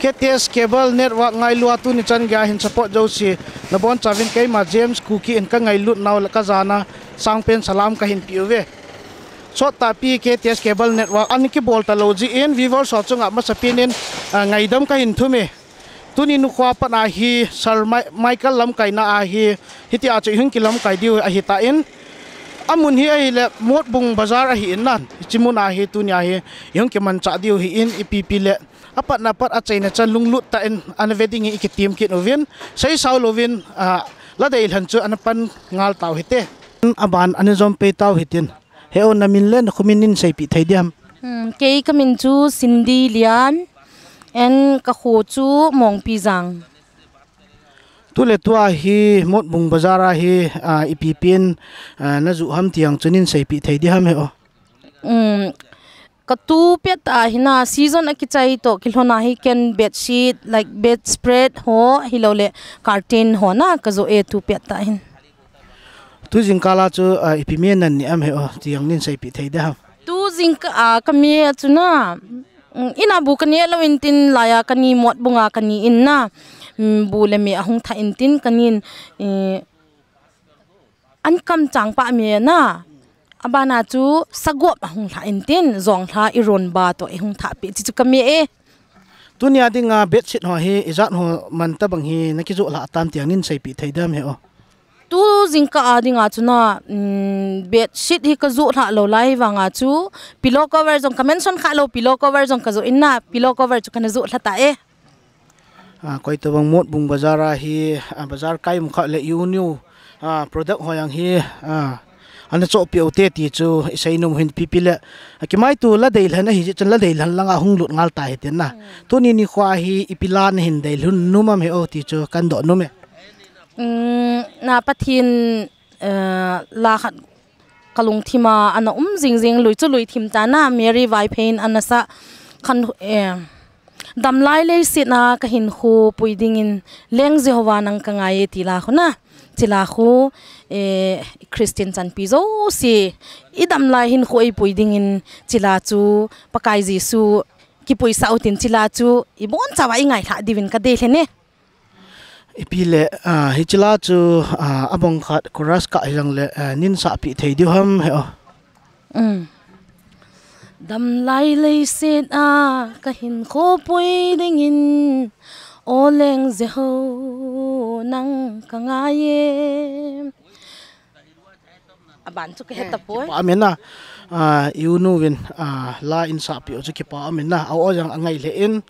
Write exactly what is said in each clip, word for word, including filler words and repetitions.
K T S Cable Network ngailua tuni chan geiya hin support jouse, nabonchauvin keima James Kuki in kangailut nau le kajana sangpen salam kahin peuve. Sottahpi K T S Cable Network ana kibol talou jeh in viewers ho chunga masapen in, ah, ngaidam kahin thume. Tuni nikhoa pat ahi Sir Mi-, Michael lamkaina ahi, hitia chu ihung kilamkai diu ahitan. Amun hi ahile Motbung Bazar ahin, hiche mun ahi tunia hi ihung kimanchah diu ahin, ipipi le apatna pat achaina chan lunglut tah in ana ve dingin ikitem kit uvin, seisao louvin, ah, la deilhen chu ana pan ngal tau hite. Aban ana jom pei tau hitin. He o, namin le nakhomin nin seipeh thei diam? Hmm, kei kamin chu Cindy Lian, and kakho chu Mongpijang. Tule tua hi Motbung Bazar a hi, ah, ipi pen, ah, najoh ham ti jong chu nin seipeh thei diam he o? Hmm, katu pet a hina season akichai toh kilhona hi ken bedsheet, like bedspread ho, hilouleh curtain ho na kajoh e tu pet a hin. Tu jingkah a chu, ah, ipi me naneh am he o, ti jong nin seipeh thei diam? Tu jingkah a kame a chu na, mm, in a bu kaneh lou intin, laiya kani Motbung a kani in na, mm, bu le me ahung thah intin kanin, eh, an kamchang pa me na, abana chu sagop ahung lha intin, jonglha iron ba toh ihung thah peh, chuchu kame e. Tunia dinga bedsheet ho hi ijat ho man tabang hi nakijoh lhah tam ti jong nin seipeh thei diam he o? Tu jingkah a dinga chu na, mm, bedsheet hi kajoh lhah lou lai vanga chu pillow cover jong ka mention kha lou, pillow cover jong kajoh in na, pillow cover chu kana joh lha ta e. Ah, koi tabang Motbung Bazar a hi, ah, bazar kai um kha le Unu, ah, product ho jong hi, ah, ana choh peh u te ti chu isei nom u hin, ipipi le, ah, kimaito la deilhen ahi jeh chun la deilhen langa hung lut ngal ta hitin na. Hmm. Tuni nikhoa hi ipi la nahin deilhen nom am he o ti chu kahin doh nom e. Hmm, na Pathen, eh, la khat kalungthim a ana um jing jing, lui chu lui thim ta na, Mary Vaiphei in ana sah khan, eh, damlai leiset a kahinkho pui dingin Leng Jehovah nang kangai e ti la khu na. Hiche la khu, eh, Christian chanpi jouse idamlai hinkho eipui dingin hiche la chu Pakai Jesu kipuisah u tin hiche la chu ibonchauva ingailhah diuvin kadei lheh e. Ipi le, ah, hiche la chu, ah, abang khat chorus kah hijongle, ah, nin sahpeh thei diu ham he o? Um. Damlai leiset a kahinkho pui dingin, O Leng Jehovah nang kangai e. Aban chu kahe tapoi. Kipa um in na, ah, i-u nu vin, ah, la in sahpeh u chu kipa um in na, a-o jong angai lheh in,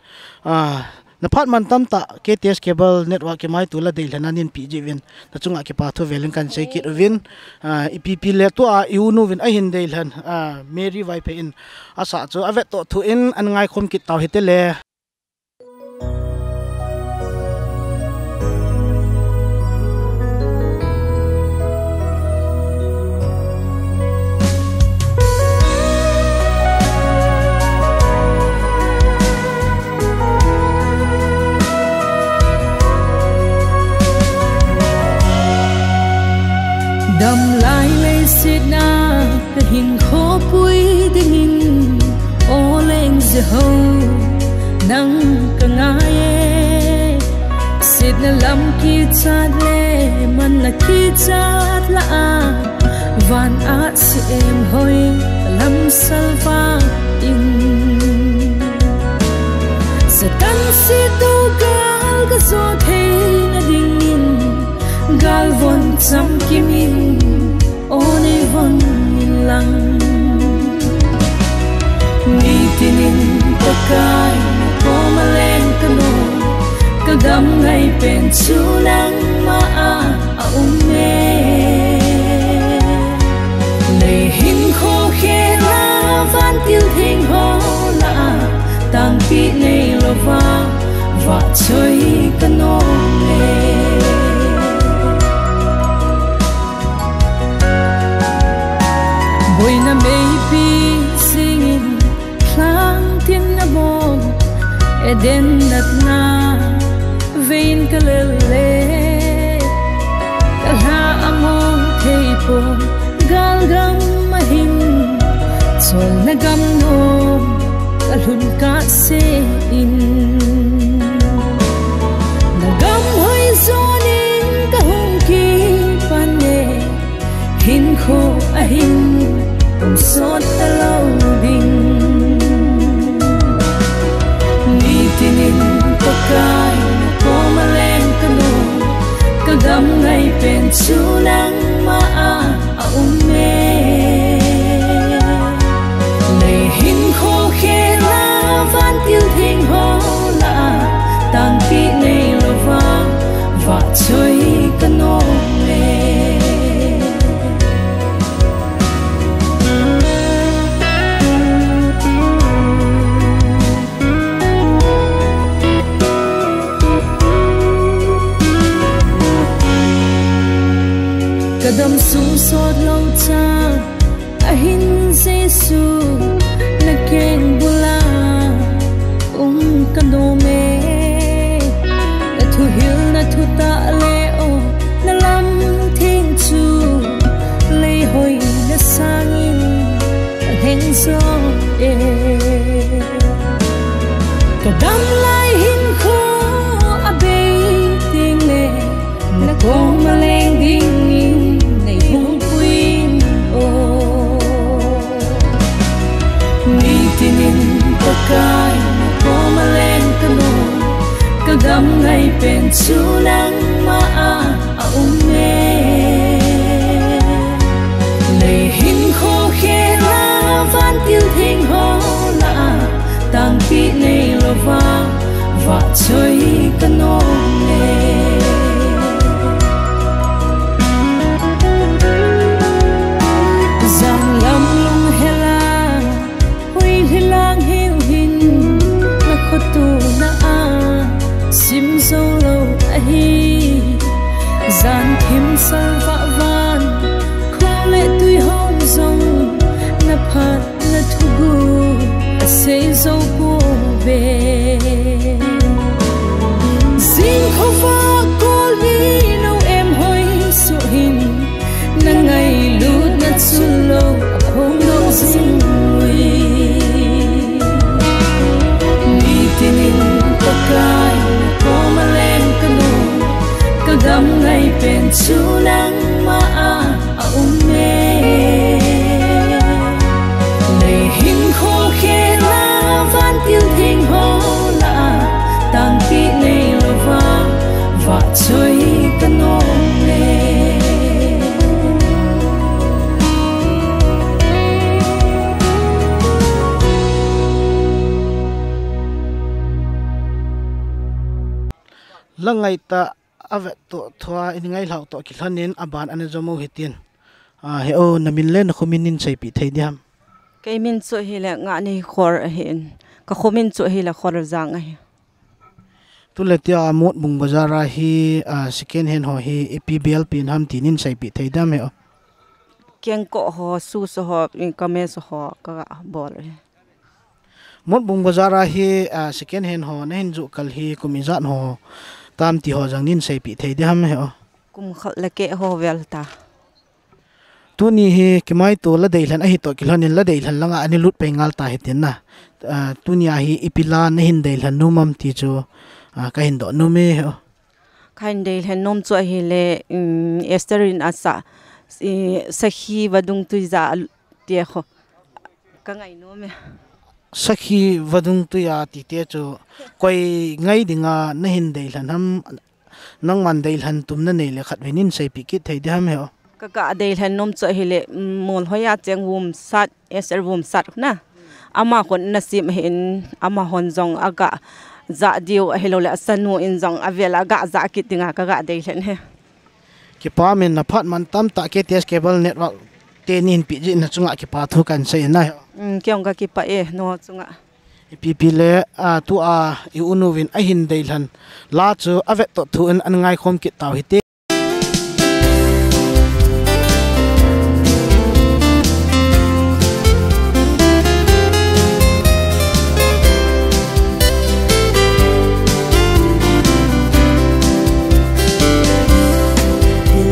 ah, naphat man tamtah K T S Cable Network kimaito la deilhen a nin peh jeh uvin, nachunga kipa thu velin kahin sei kit uvin, ah, ipipi le tua i-u nu vin ahin deilhen, ah, Mary Vaiphei in asah chu avet toh thu in ana ngaikhom kit tau hite le. Damlai leiset a kahinkho pui dingin, O Leng Jehovah nang kangai e. Setna lam kichat le manna kichat lah a, van a siem hoi lam salvah in. Satan siettoh gal kajo theina dingin, gal von chamkim in, O neivon in lang. Nitin in Pakai nakoma leng kanom, kagam ngai pen chu nangma a aum e. Lei hinkho khel a vantil theng ho lah a, tangpi neilouva vahchoi kanom e. Boina meipi jingin lhang tin abong, Eden natna vei in kalel le, kalha angong thei pon, gal gam ahin, cholna gam nom kalhun kah seh in. hin um sot talou ding. Nitinin Pakai nakoma leng kanom, kagam ngai pen chu nangma a aum e. Lei hinkho khela vantil theng ho lah a, tangpi neilouva vahchoi kanom e. Kadam sung sot lou cha, ahin Jesu, nakeng bula um kanom e. Nathuhil nathutah le o, nalam theng chu, lei hoina sangin alheng jo e. Kadam lai hinkho abei teng le, nakoma leng dingin neipumpuiyin o. Nitinin Pakai nakoma leng kanom, kagam ngai pen chu nangma a aum e. Lei hinkho khela vantil theng ho lah a, tangpi neilouva vahchoi kanom e. Jan lam lunghel a, huihilang hiu hin, nakhoto na a sim jou lou ahi. Jan thim sal vah van, kho le tui hon jong, naphat nathugu asei jou pouve. Jing khovah kol ni nou em hoi suh hin, nangailutna chunlou aphongdoh jing uve. Nitinin Pakai nakoma leng kanom, kagam ngai pen chu nangma a aum e. Lei hinkho khela vantil theng ho lah a, tangpi neilouva vahchoi kanom e. Langai ta avet toh thua in ngailhah toh kilhonin aban ana jom u hitin. A, he o, namin le nakhomin nin seipeh thei diham? Keimin chu hile Ngahneihoi ahin. Kakhomin chu hile Kholjang ahi. Tule tia Motbung Bazar a hi, a, second hand ho hi ipi bel pen ham ti nin seipeh thei diham he o? Kengkoh ho, shoes ho, kamesh ho, kaga bol ahi. Motbung Bazar a hi, a, second hand ho nahin joh kal hi kum ijat ho tam ti ho jong nin seipeh thei diham he o? Kum khat le keh ho vel ta. Tuni hi kimaito la deilhen ahi toh kilhonin la deilhen langa ana lut pei ngal ta hitin na. A, tunia hi ipi la nahin deilhen nom am ti chu, a, kahin doh nom e he o. Kahin deilhen nom chu ahile, um, Esther in asah, i, sakhi vadung tuija tia ho. Kangai nom e. Sakhi vadung tuija tite chu koi ngai dinga nahin deilhen ham, nangman deilhen tum nanei le khatvei nin seipeh kit thei diham he o? Kaga deilhen nom chu ahile, um, Molhoi a cheng Vumsat, Esther Vumsat na. Ama khun nasem ahin, amahon jong aga jah diu ahilou le asanu in jong avel a aga jah kit dinga kaga deilhen e. Kipa min, naphat man tamtah K T S Cable Network te nin peh jeh in nachunga kipa thu kahin sei na. Mm, kei jong kakipah e, nangho chunga. Ipi ipi le, a, tua i unu vin ahin deilhen la chu avet toh thu in ana ngaikhom kit tau hite.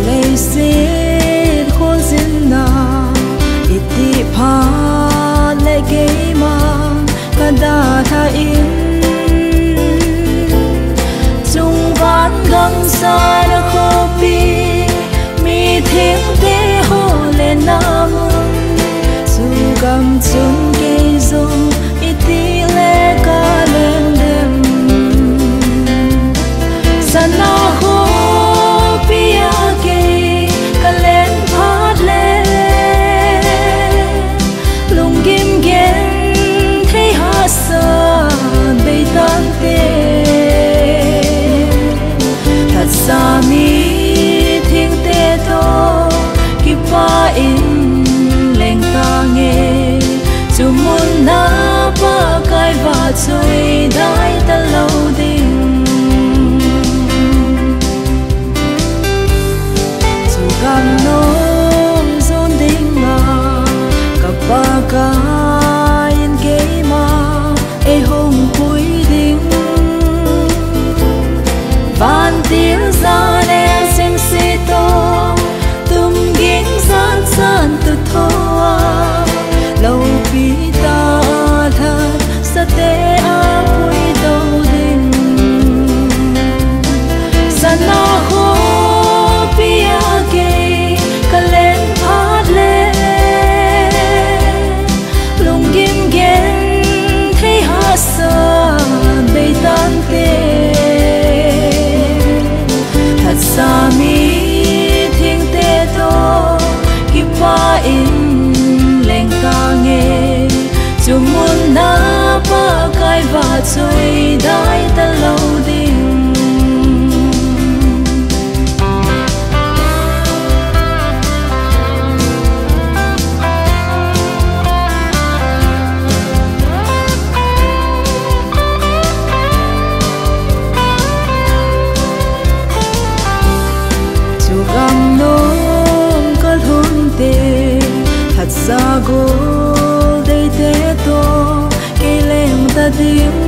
Leiset khojinna iti phat le keiman kadalhan, chungvang gamsatna kho dai ta lo ding. Chu gam nom ka lhun te, phatsa gol dei te toh kei leng ta ding.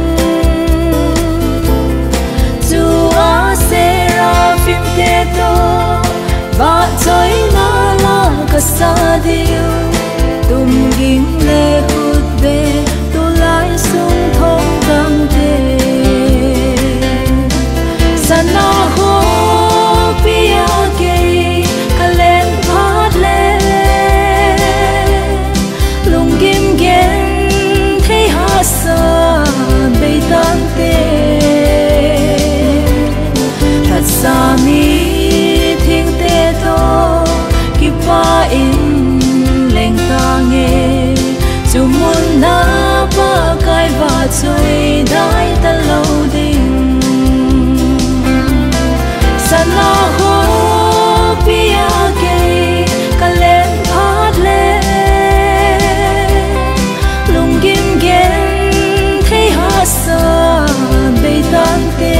Chu a seraphim te toh vahchoina la ka sa ding. Tum ging le khut be tulai sung thong dang te. Sana khopi a kei ka leng phat le, lunggim genthei hahsat bei tante. Phatsa mithengte toh kipah in leng tange. Chu mun a Pakai vahchoi dai ta lo ding. Sana khopi a kei ka leng phat le, lunggim genthei hahsat bei tante.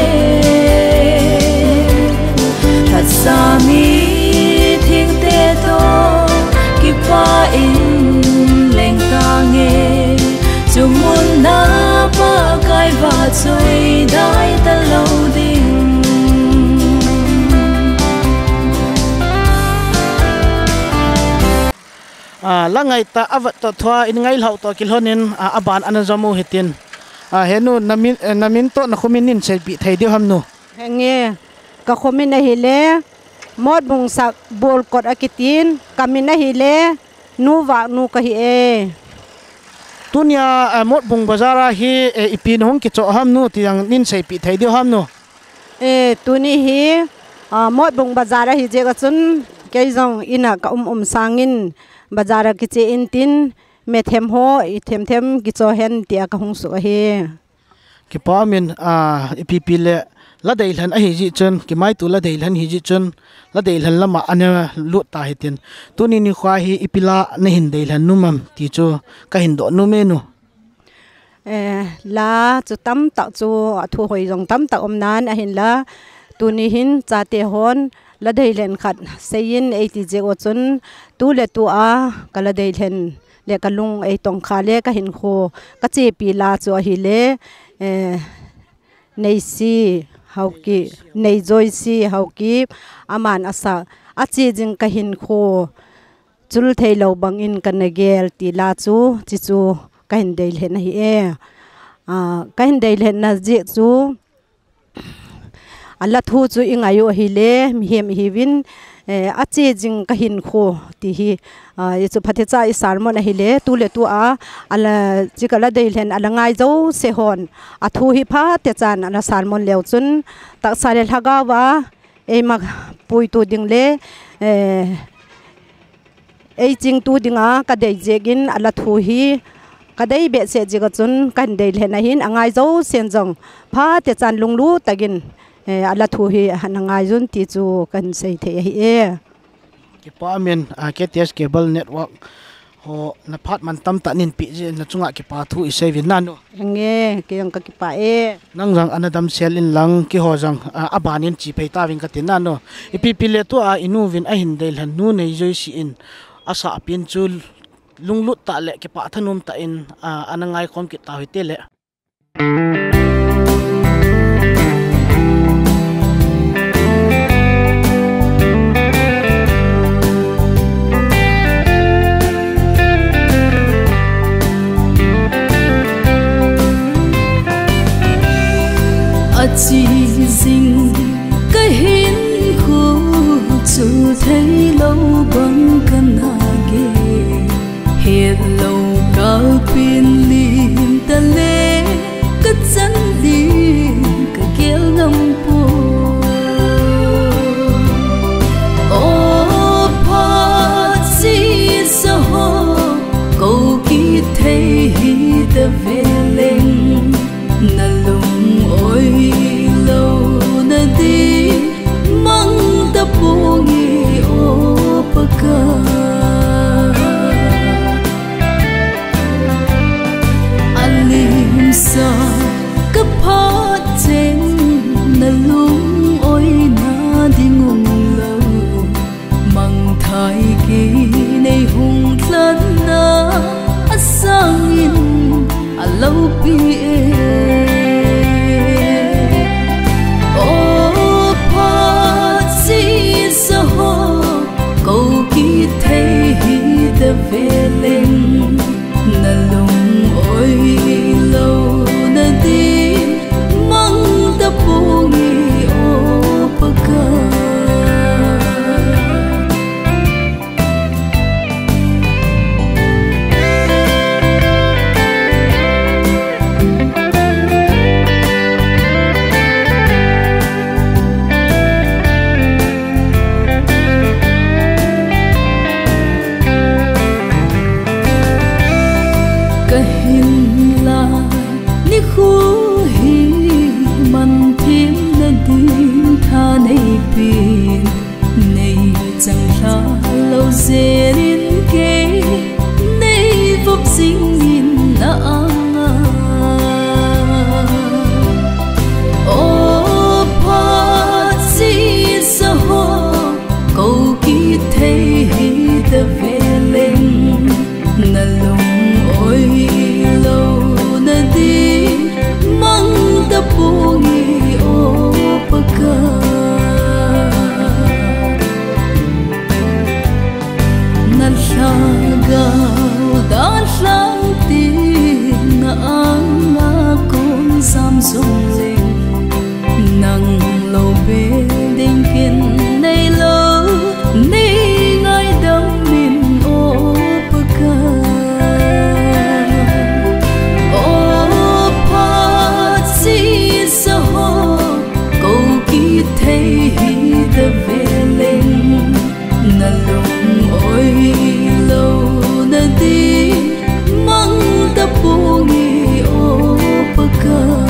Phatsa mithengte toh kipah in leng tange. Chu mun a Pakai vahchoi dai ta lo ding. A, la ngai ta, a vat toh thua in ngai lhau toh kilhon in, a, a ban ana jom u hitin. A, he nu, na min, eh, na min toh na khomin nin seipeh thei diu ham nu? Henge, ka khomin ahile, Motbung Sakbolkot akitin, ka min ahile, Nu Vahnu ka hi e. Tunia, eh, Motbung bazar a hi, eh, ipi na hung kichoh ham nu, ti jong nin seipeh thei diu ham nu? Eh, tuni hi, ah, Motbung bazar ahi jeh a chun, kei jong in a ka um um sangin, bazar a kiche in tin, methem ho, i them them kicho hen tia ka hung suh ahi. Kipa umin, ah, ipi pi le, la deilhen ahi jeh chun, kimaitu la deilhen hi jeh chun, la deilhen lama ana lut ta hitin. Tuni nikho hi ipi la na hin deilhen nom am ti chu ka hin doh nom e nu. Eh, la chu tamtah chu, a thu hoi jong tamtah um nan ahinla, tuni hin chate hon la deilhen khat seiyin eiti jeh u chun, tu le tu a ka la deilhen le ka lung eitongkha le ka hinkho ka chepi la chu ahile, eh, Neisi Haokip, Neijoisi Haokip, aman asa, ache jing ka hinkho chul thei lou bangin ka na gel ti la chu, chi chu ka hin deilhen ahi e. Ah, ka hin deilhen na jeh chu, a la thu chu i ngai u ahile, mihem i hiuvin, eh, ache jing ka hinkho ti hi, ah, i chu phatecha i sermon ahile, tu le tu a, a la, chi ka la deilhen a la ngai jouse hon, a thu hi phatechan a la sermon leu chun, tahsa le lhagao a, eima puitu ding le, eh, eichingtu dinga ka dei jeh in a la thu hi ka dei behseh jeh a chun ka hin deilhen ahin a ngai jousen jong phatechan lunglut tah in, eh, a la thu hi ana ngai un ti chu ka hin sei thei ahi e. Kipa umin, ah, K T S Cable Network ho na phat man tamtah nin pe jeh na chunga kipa thu i sei uvin nanu. Henge, kei jong ka kipa e. Nang jong ana damsel in lang, keiho jong, ah, a ban in che phei tauvin ka tin nanu. Ipi pi le tu a i nu vin a hin deilhen nu Neijoisi in a sah pen chu lunglut tah le kipa thanom tah in, ah, ana ngai khom kit tau hite le. Ache jing ka hinkho chul thei lou bang ka na gel. Hetlou kalpin lim tah le ka Nei hung tlanna a sangin a lopi e. O phat sisa ho, ko kithei hita veleng, na lungoi louna din mang taponge, o Pakai. Ka hin lai nikho hi man themna ding tha nei pin, nei chang lha lou jeh in kei nei vop jing in na anga. O phat sisa ho, ko kithei hita veleng, na lungoi louna din mang taponge, o Pakai. Na lhagao dalhan tin na anga kong jam jongleng, nang lou bel ding khin neilou, nei ngaidam in, o Pakai. O phat sisa ho, ko kithei hita veleng, na lungoi louna din mang taponge, o Pakai.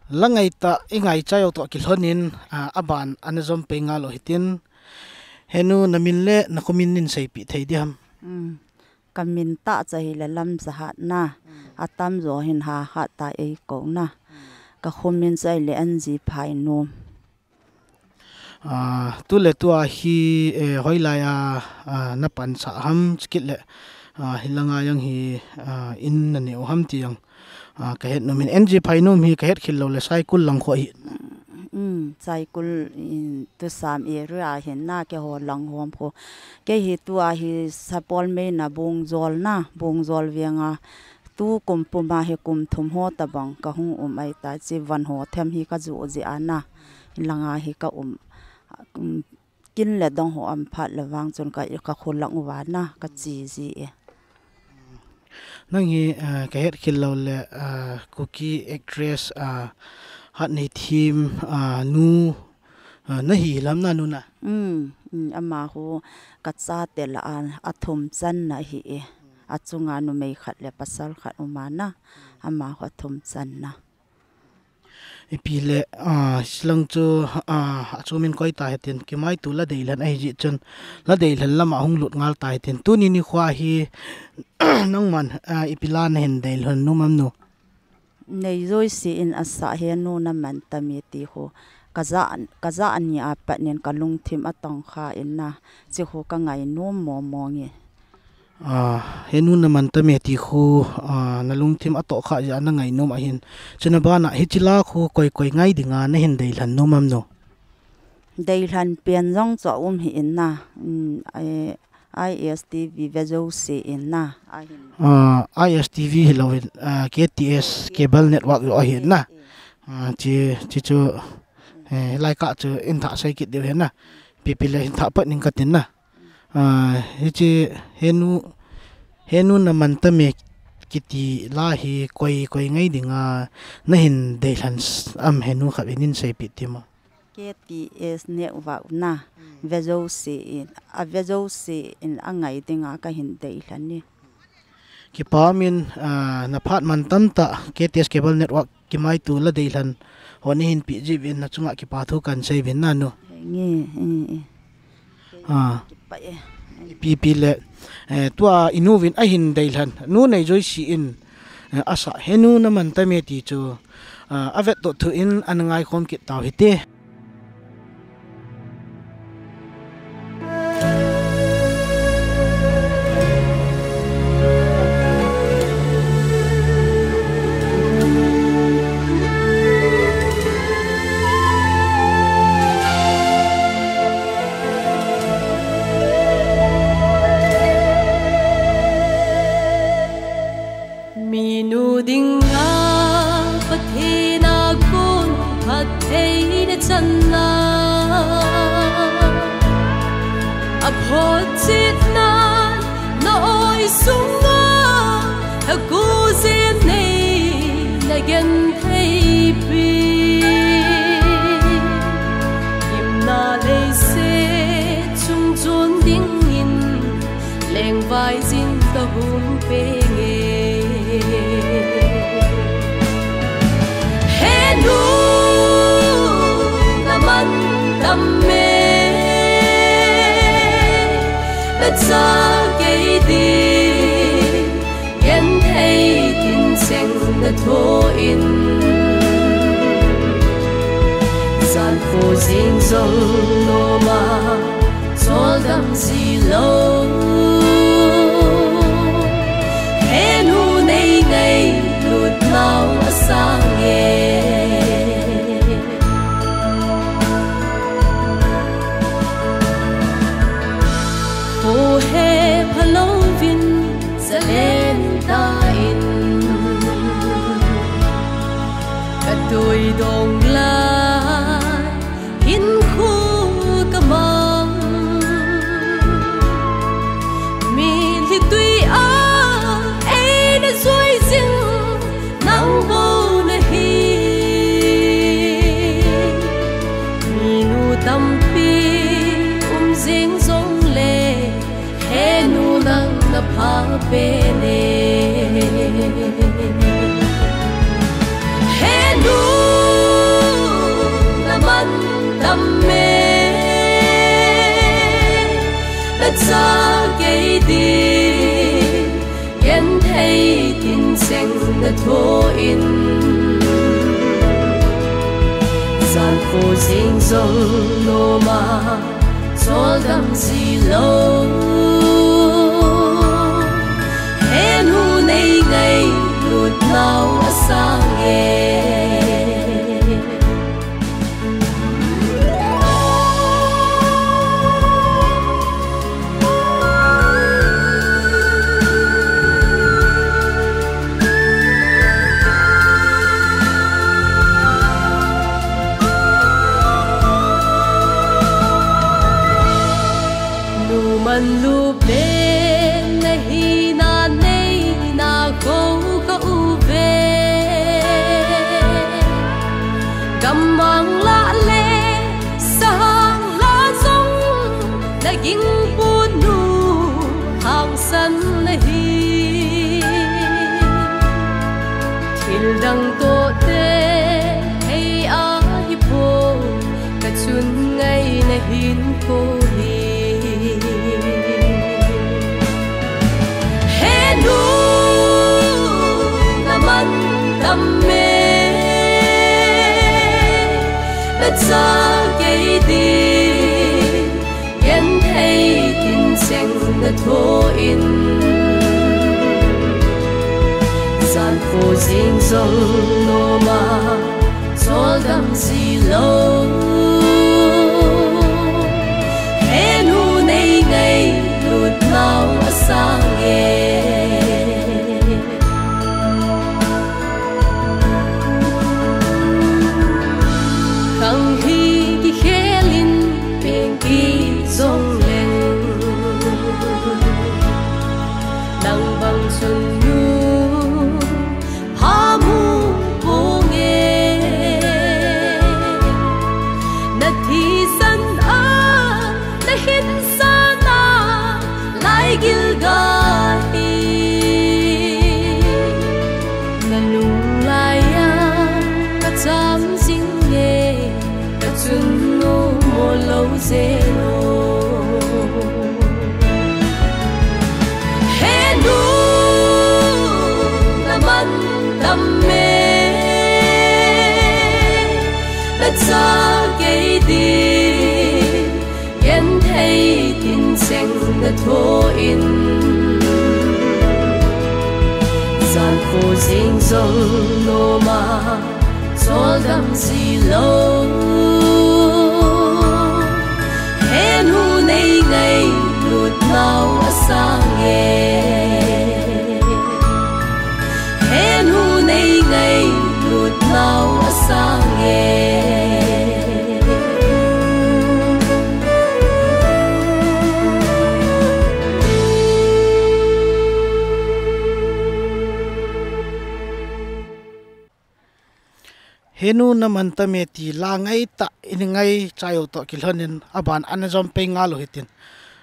La ngaitah i ngaicha u toh kilhon in, a, aban ana jom pei ngal u hitin. Henu, na min le na khomin nin seipeh thei diham? Mm. Ka min tahcha hile Lamjahat na. Mm. Atamjo hin Hahat a eikou na. Mm. Ka khomin chu ahile N G Phainom. A, tuletua hi, eh, hoilai a, a, na pansah ham chikit le, a, hilanga jong hi, a, in na neh u ham ti jong, a, ka het nom in. N G Phainom hi ka het khel lou le Saikul lang kho hi. Mm, Saikul in Tusam area hin na, keiho lang hom kho. Kei hi tua hi Sapormeina Bongjol na, Bongjol veng a. Tukum puma hi kum thum ho tabang ka hung um ahi ta, chi van ho them hi ka joh jeh a na, langa hi ka um, um, kin le dong ho um phat le vang chun ka, ka kho lang uva na, ka che ji e. Nang hi, ah, ka het khel lou le, ah, Kuki actress, ah, Hatneithim, ah, nu, ah, na hi lam na nu na? Mm, mm, amaho ka chate lah a, a thum channa ahi e. Achunga numei khat le pasal khat um a na, amaho a thum channa. Ipi le, ah, hilang chu, ah, achomin koi ta hitin, Kimaitu la deilhen ahi jeh chun, la deilhen lama hung lut ngal ta hitin. Tuni nikho hi, nangman, ah, ipi la na hin deilhen nom am nu? Nei jouse in asah Henu na man tam e ti ho. Ka ja, ka ja ani a pat nin ka lungthim atong kha in na, chi ho ka ngainom mong mong e. Ah, Henu na man tam e ti ho, ah, na lungthim atoh kha jeh a na ngainom ahin. Chuna bana hiche la ho koi koi ngai dinga na hin deilhen nom am nu? Deilhen pen jong chu aum hih in na. Mm, eh, I S T V ve jouse in na. Ahin. Ah, I S T V hilou in, ah, K T S Cable Network jong ahin na. Eh, eh. Ah, chi, chi chu, eh, lai kah chu hin thah sei kit diu hin na. Ipi ipi le hin thah pat ning katin na. Ah, hiche Henu, Henu na man tam e kiti la hi koi, koi ngai dinga na hin deilhen s-, am Henu khat in hin seipeh ti mo? K T S Network na, mm, ve jouse in, a ve jouse in angai dinga ka hin deilhen e. Kipa min, ah, na phat man tamtah K T S Cable Network Kimaitu la deilhen ho nei hin peh jeh uvin na chunga kipa thu kan sei uvin na nu. Nge, e, e. Ah. Kipa e. Ipi pi le, eh, tua i nu vin a hin dei lhan, nu nei joi si in, eh, asa he nu na man ta me ti chu, ah, a vet to thu in an ngai khom kit tau hite. Minu dinga Pathen a kon phat theina channa, a photchetna na oi sunga, a kuzen nei na gen thei pi. Gimna leiset chung chun dingin, lengvai jin ka hung penge. He nu, na man tam me, na cha kei ding, gen thei tin cheng na tho in. Jan kho jing jong noma, chol dam ji lo. He nu nei ngailut nau a sang e. Kho he phalou vin zalen ta in, ka tui dong lai hinkho ka mang. Mitlhi tui a ei na jui jing nang bou na hi. Minu tampi um jing jong le, he nu nang na pha pen e. He nu, na man tam me, na cha kei ding, gen thei tin cheng na tho in. Jan kho jing jong noma, chol dam ji lo. He nu nei ngailut nau a sang e. Nu man lu pen na hina nei na ko ka u ve. Gammang la le sang la jong na ging punu hangsan na hi. Thil dang toh te hei a hi po, ka chun ngai na hinkho hi. He nu, na man tam me, na cha kei ding, gen thei tin cheng na tho in. Jan kho jing jong noma, chol dam ji lo. He nu nei ngailut nau a sang e. Khang hi kikhel in peng kit jong leng, nang bang chun nu pha mu ponge. Na thisan a, na hinsan a, lai gilgal Sa kei ding, genthei tin cheng na tho in, zan kho jing jong nom a, chol dam ji lou. He nu nei ngailut nau asang e. He nu nei ngailut nau asang e. He nu na man tam e ti la ngai tah in ngaichai u toh kilhon in aban ana jom pei ngal u hitin.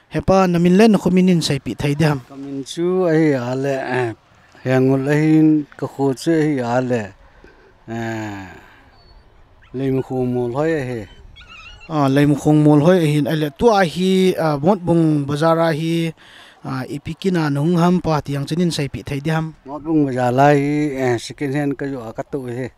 He pa, na min le na kho min in seipeh thei diham? Ka min chu ahi a le, eh, Hengul ahin, ka kho chu ahi a le, eh, Leimakhong Molhoi ahi. Ah, Leimakhong Molhoi ahin, ahile tua hi, ah, Motbung Bazar a hi, ah, ipi kin a na hung ham pa ti jong chun in seipeh thei diham? Motbung Bazar a hi, eh, second hand ka joh a ka tou hi.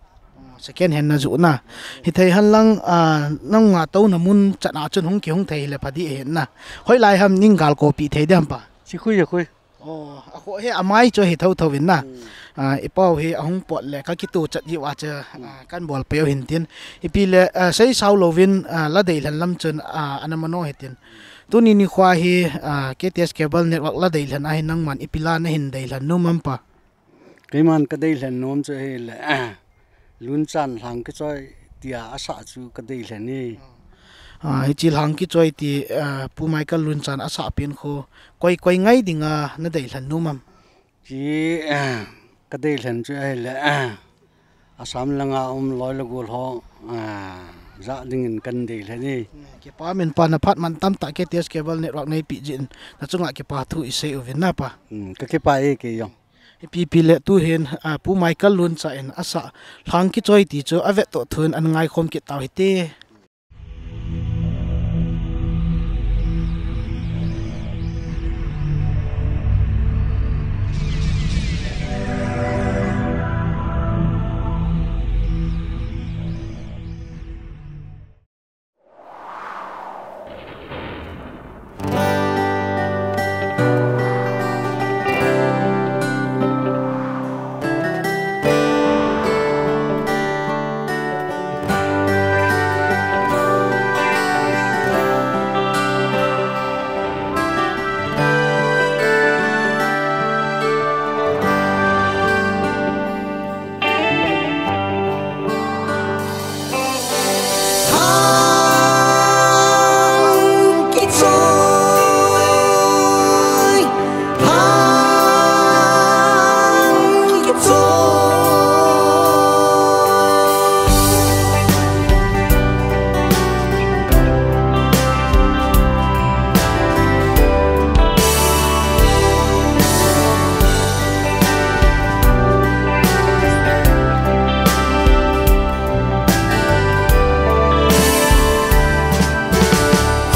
Second hand na joh na. Hithei hen lang, ah, nang nga touna mun chan a chun hung kihung thei hile pha ding ahi na. Hoilai ham ning gal kopeh thei diham pa? Chi khui a khui. Oh, a kho hi amai chu hi thotho in na. Hmm. Ah, i pau hi ahung pot le ka kito chat jiu a chu, hmm, ah, kan bol peh u hin tin. Ipi le, ah, seisao louvin, ah, la deilhen lam chun, ah, ana mano hitin. Tuni nikho hi, ah, K T S Cable Network la deilhen a hi nangman ipi la na hin deilhen nom am pa? Keiman ka deilhen nom chu ahile, ah, Lunchan Lhang Kichoi tia asah chu ka deilhen e. Ah, hiche Lhang Kichoi ti, ah, Pu Michael Lunchan asah pen khu koi, koi ngai dinga na deilhen nom am? Chi, ah, ka deilhen chu ahile, ah, Assam langa um loi le gol ho, ah, jah dingin kan deilhen e. Kipa min pa, na phat man tamtah K T S Cable Network nei peh jeh in na chunga kipa thu i sei uvin na pa. Hmm, ka kipa e kei jong. Ipi pi le tu hin, ah, Pu Michael Luncha in asah Lhang Kichoi ti chu avet toh thun ana ngaikhom kit tau hite.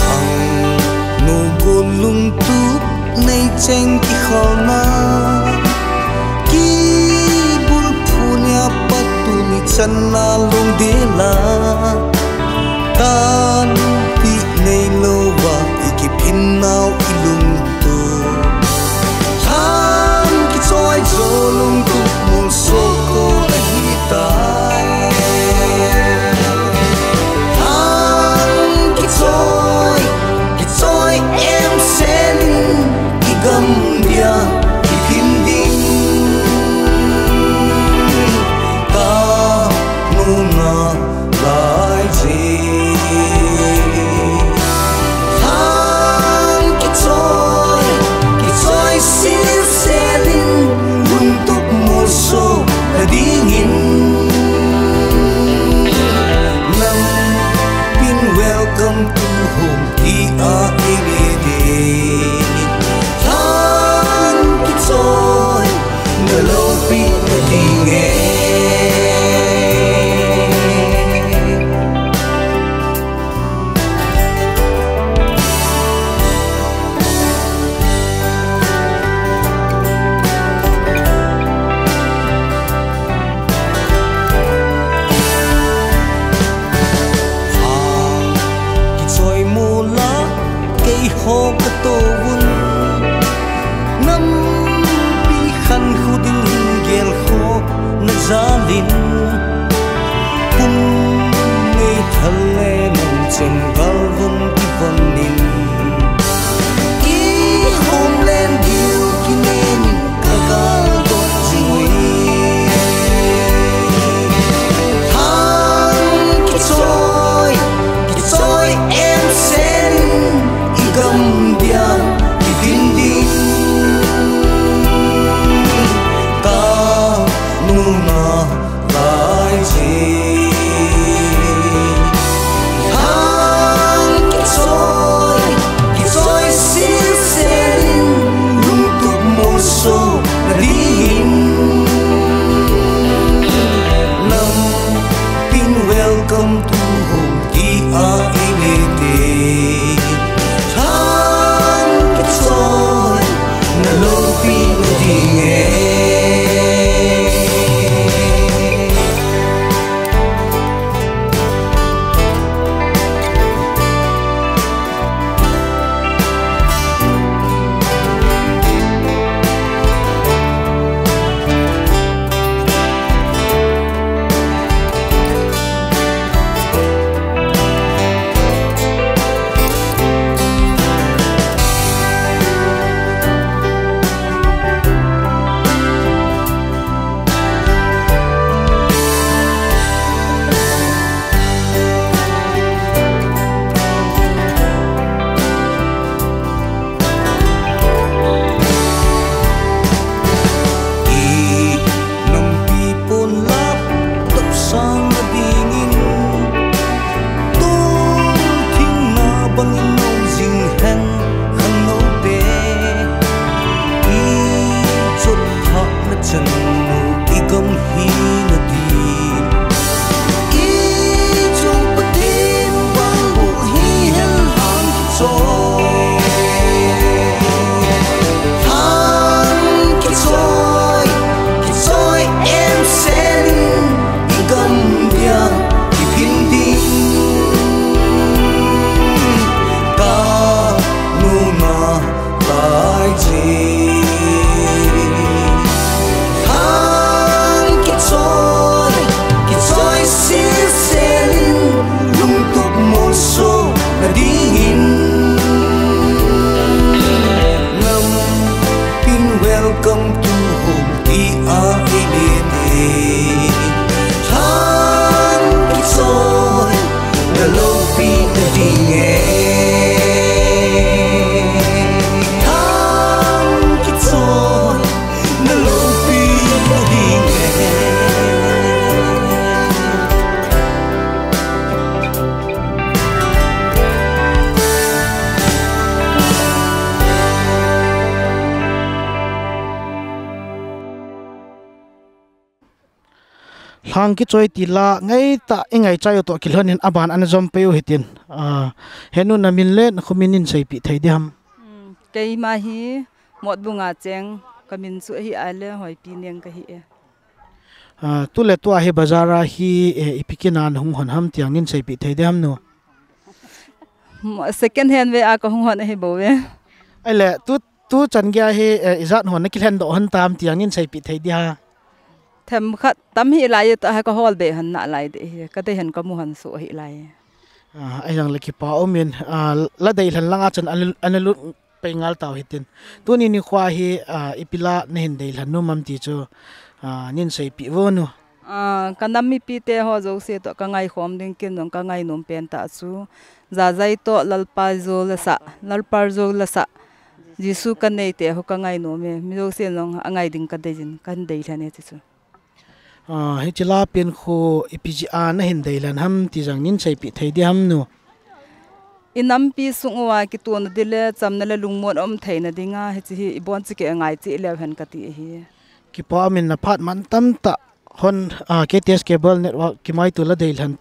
Khangno gol lungtup nei cheng kikholna, kibulphu nia pat tuni channa lungdel a, tanpi neilouva i kiphin nau i lungtup. Lhang Kichoi chu lungtup molso kol ahitai. Lhang Kichoi, Kichoi em selin i gam dia i phin ding. Ka nuna lai je. Lhang Kichoi, Kichoi silselin lungtup molso na dingin. Nang pin welcome to home tia i nge ding. Lhang Kichoi, na loupi na ding e. Jalin pum nei thal le nang chem gal vun ti vun nin. I homeland diu kinen ka gal dot jing ui. Thang kichoi, kichoi em sen i gam dia i din ding. Ka nuna lai chi. Thang kichoi, kichoi sil selin, lungtup molso na dingin. Lam pin welcome to home tia i nete. Thang kichoi, na lopi na ding e. I nampi pon lap tap sang na dingin, tol thing na bangin nong jing hen khang no te. I chot thah na chan no i gam hi na di. I chung Pathen bang bu hi hen hang kichoi. Hang kichoi, kichoi em sen i gam dia i phin ding. Ka nuna lai chi. Thang kichoi, kichoi sil selin, lungtup molso na dingin. Lam pin welcome to home tia i nete. Thang kichoi, na lopi na ding e. Thang kichoi, na lopi na ding e. Lhang kichoi ti la ngaitah i ngaichai u toh kilhonin aban ana jom pei u hitin. Ah, henu na min le na khomin nin seipih thei diham? Hmm, keima hi Motbung a cheng, ka min chu ahi a le Hoipi Neng ka hi e. Ah, tu le tu a hi bazar a hi, eh, ipi kin a na hung hon ham tiang nin seipih thei diham nu? Mo-, second hand ve a ka hung hon ahi bou ve. Ai le, tu, tu chan gei a hi, eh, ijat hon na kilhen doh hon tam tiang nin seipih thei diha? Themkhat tam hi lai, ta ha ka hol be han na lai de hi, ka de han ka mu han su hi lai. Ah, ai jang le kipa umin, ah, la dei lhan langa chan ana, ana lut pei ngal tau hitin. Tuni nikho hi, ah, ipi la na hin dei lhan nu mam ti chu, ah, nin seipih vo nu. Ah, ka nam mipi te ho jouse toh ka ngaikhom ding kin jong ka ngainom pen tah chu. Jajai toh Lalpa jou la sah, Lalpa jou la sah. Jesu ka nei te ho ka ngainom e, mi jouse jong angai ding ka dei jin, ka hin dei lhan e ti chu. Ah, hiche la pen khu ipi jeh a na hin dei lhan ham ti jong nin seipih thei diham nu? I nampi sung uva kitona ding le chamna le lungmon um theina dinga, hiche hi i bon cheh kei ngai cheh leu hen ka ti ahi. Kipa umin na phat man tam tah hon, ah, K T S Cable Network kimaito la dei lhan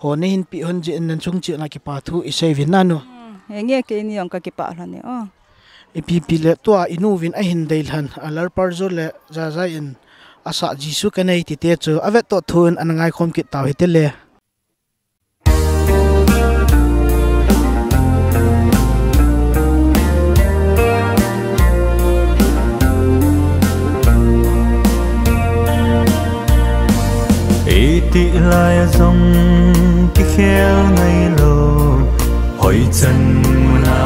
ho na hin pi hon jeh in nan chung cheh na kipa thu i sei vin nanu. Hmm, henge keini jong ka kipah lhon e o. Ipi pi le tua i nu vin a hin dei lhan, a Lalpa jou le Jajai in a sah Jesu ka nei ti te chu a vet toh thu in ana ngaikhom kit tau hite le. Ti lai a zong kikhel ngai lo, hoi chan muna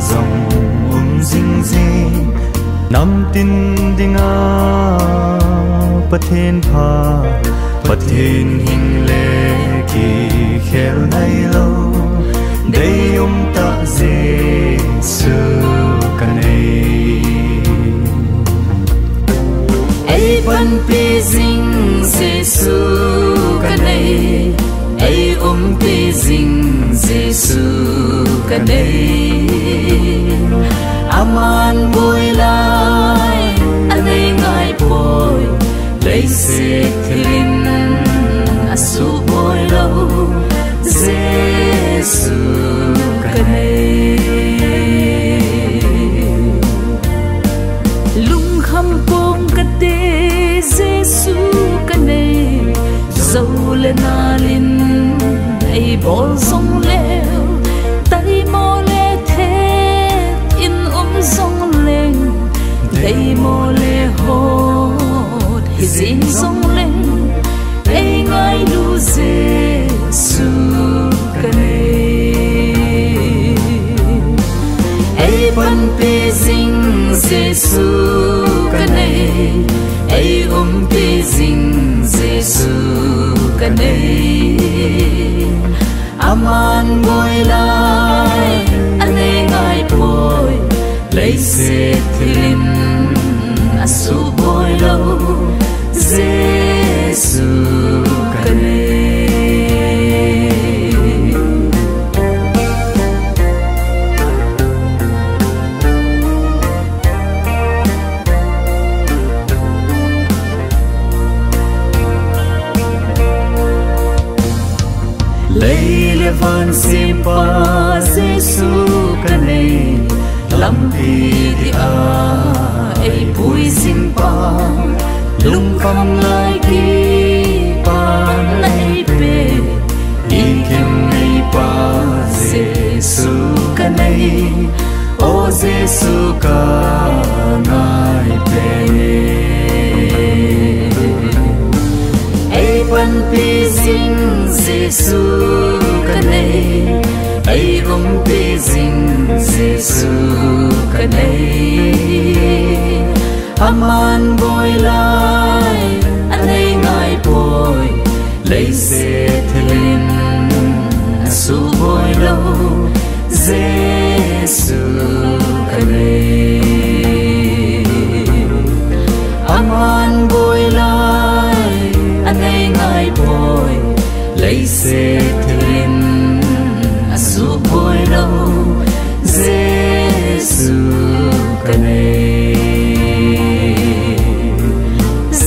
zong um zing zing. Nam tin dinga Pathen pha, Pathen hing le kikhel ngai lo, dei um ta Jesu ka nei. Ei panpi zing Jesu ka nei, ei umpi zing Jesu ka nei. Aman boi lai a nei ngai poi, leiset thilin a suboi lo, Jesu ka nei. Lungkham pom ka te, Jesu ka nei. Zo le nalin ei bol zong leu, taimo le thet in um zong leng, taimo le hot hi zing zong leng, ei ngailu Jesu ka nei. Ei panpi zing Jesu ka nei, ei umpi zing Jesu ka nei. Aman boi lai a nei ngai poi, leiset thilin a suboi lo, Jesu ka nei. Lei le van sempa Jesu ka nei, lampi dia ei pui zing pa, lungkham lai kipa na ei pe, i kim nei pa Jesu ka nei. O Jesu ka ngai pe. Ei panpi zing Jesu ka nei, ei umpi zing Jesu ka nei. Aman boi lai a nei ngai poi, leiset thilin a suboi lo, Jesu ka nei. Aman boi lai a nei ngai poi, leiset thilin a suboi lo, Jesu ka nei.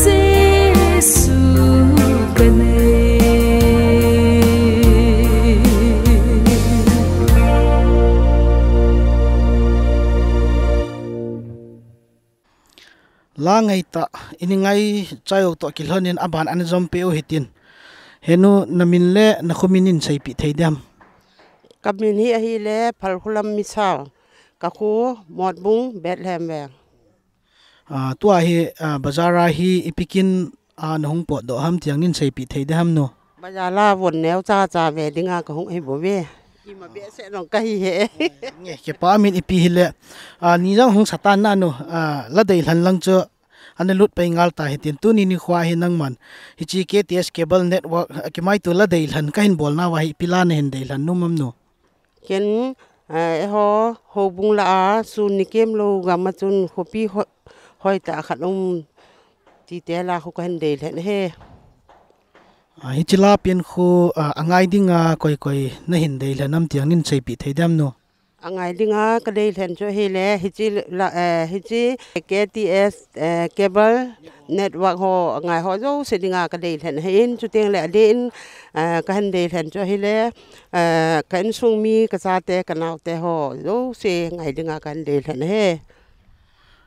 Jesu ka nei. La ngai ta, i ni ngai chai u toh kilhon in aban ana jom pe u hitin. Henu, na min le na kho min in seipih thei diam? Ka min hi ahile Phalkhulam Misal, ka kho Motbung, Bethlehem veng. Ah, tua hi, ah, bazar a hi ipi kin, ah, na hung potdoh ham ti jong nin seipih thei diam nu? Bazar a von neo cha cha ve dinga ka hung hi bou ve. Ima behseh nong ka hi he. Nge, kipa min ipi hile. Ah, ni jong hung satan na nu, ah, la deilhen lang chu ana lut pai ngal ta hitin, tuni nikho hi nangman hiche K T S Cable Network, ah, kimaito la deilhen ka hin bol nauva hi ipi la na hin deilhen nom am nu? Ken, eh, eiho, houbung lah a, sun ni kem lou gam a chun khopi hoi, hoitah khat um, ti te la khu ka hin deilhen ahi. Ah, hiche la pen khu, ah, angai dinga koi koi na hin deilhen am ti jong nin seipih thei diam nu? Angai dinga ka deilhen chu ahile, hiche la, eh, hiche K T S, eh, Cable Network ho, angai ho jouse dinga ka deilhen ahin, chuteng le adeh in, eh, ka hin deilhen chu ahile, eh, ka insung mi, ka chate, ka naote ho jouse ngai dinga ka hin deilhen ahi.